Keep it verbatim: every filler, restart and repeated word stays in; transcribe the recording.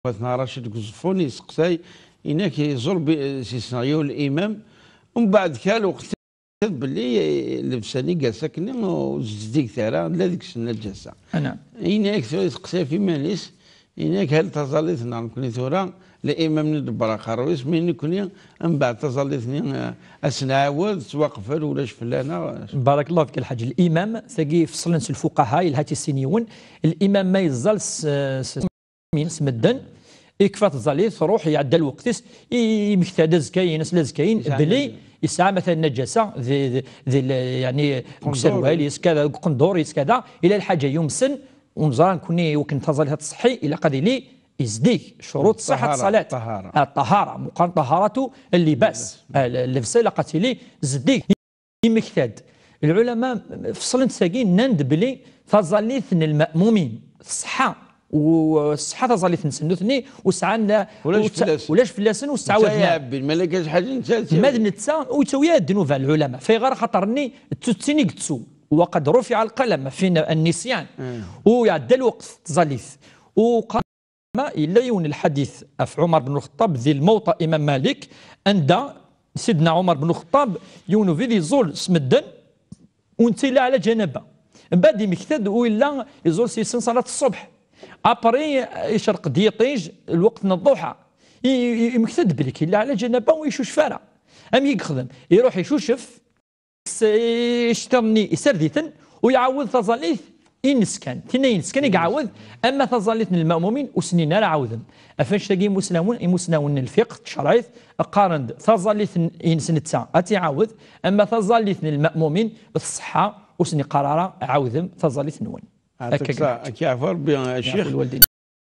Wat neɣ Racid deg uẓeffun yesteqsay, inak iẓur bi-, s-, yesneɣ yiwen limam, mbeɛd kra lweqt belli, eh, lebsa-nni gas akkenni ur zeddiget ara, la deg-s nnaǧasa. Anam. Inak tura yesteqsay ɣef iman-is, inak hal taẓallit-nneɣ nekkni tura, limam-nni ḍebber aqerru-is, mi nekkni mbeɛd taẓallit-nni, eh, ad s-nɛawed, tettwaqfel, ulac fell-aneɣ. Barakallahu fik, Lḥaǧ. Limam, tagi feslen s lfuqaha, yelha tissin yiwen. Limam ma yeẓẓal s, s, s medden, ikfa tẓallit, truḥ, iɛedda lweqt-is, i-, imekta-d azekka-ines, la azekka-in, yesɛa belli nnaǧasa. Yesɛa matan nnaǧasa di, di, di l-, yani, deg userwal-is, kada, deg uqendur-is, kada, ila lḥaǧa yumsen, ur neẓra nekkni wakken taẓallit ad tṣeḥḥi, ilaq ad yili yezdig, ccuruṭ ṣṣeḥḥa ṭṭaḥara, ṣṣalat. Ṭṭaḥara. Ah, ṭṭaḥara, meqqar ṭṭaḥaratu llibas. Ah, l-, llebsa ilaq ad tili zeddig. Imekta-d. Lɛulama feslen-t tagi, nnan-d belli taẓallit n lma'mumin tṣeḥḥa, u tṣeḥḥa taẓallit-nsen nutni, u sɛan la, ulac u tt-, fell-asen. Ulac fell-asen, u tettɛawad. Netta iɛebbi, ma la kan ḥaǧa netta ad tawi. Ma d netta, ur yettawi ara ddnuba, lɛulama. Fayɣer xaṭer-nni d tuttin i yettu, وقد رفع القلم في النسيان. U iɛedda lweqt, tẓallit. U qa-, yella yiwen lḥadit ɣef Ɛumar ben Lxeṭṭab di Lmawṭa Imam Malik, anda Sidna Ɛumar ben Lxeṭṭab, yiwen ubrid, yeẓẓul s medden, u netta yella ɛla ǧanaba. Mbeɛd imekta-d u yella yeẓẓul s yisen ṣalat ṣṣubḥ. Après, icerq-d yiṭij, lweqt n ḍḍuḥa. I, i, imekta-d belli yella ɛla ǧanaba, ur icucef ara. Amek i yexdem? Iruḥ icucef, s-, iceṭṭiḍen-nni isard-iten, u iɛawed taẓallit ines kan. Tinna ines kan i iɛawed, ama taẓallit n lma'mumin ur snin ara ɛawden. Ɣef annect-agi imusnawen, imusnawen n lfiqh, tcerɛit, qqaren-d taẓallit n-, ines netta ad tt-iɛawed, ama taẓallit n lma'mumin tṣeḥḥa, ur sen-iqqar ara ɛawdem taẓallit-nwen. Akka yeɛfu Rebbi, a ccix. Yeɛfu lwaldin.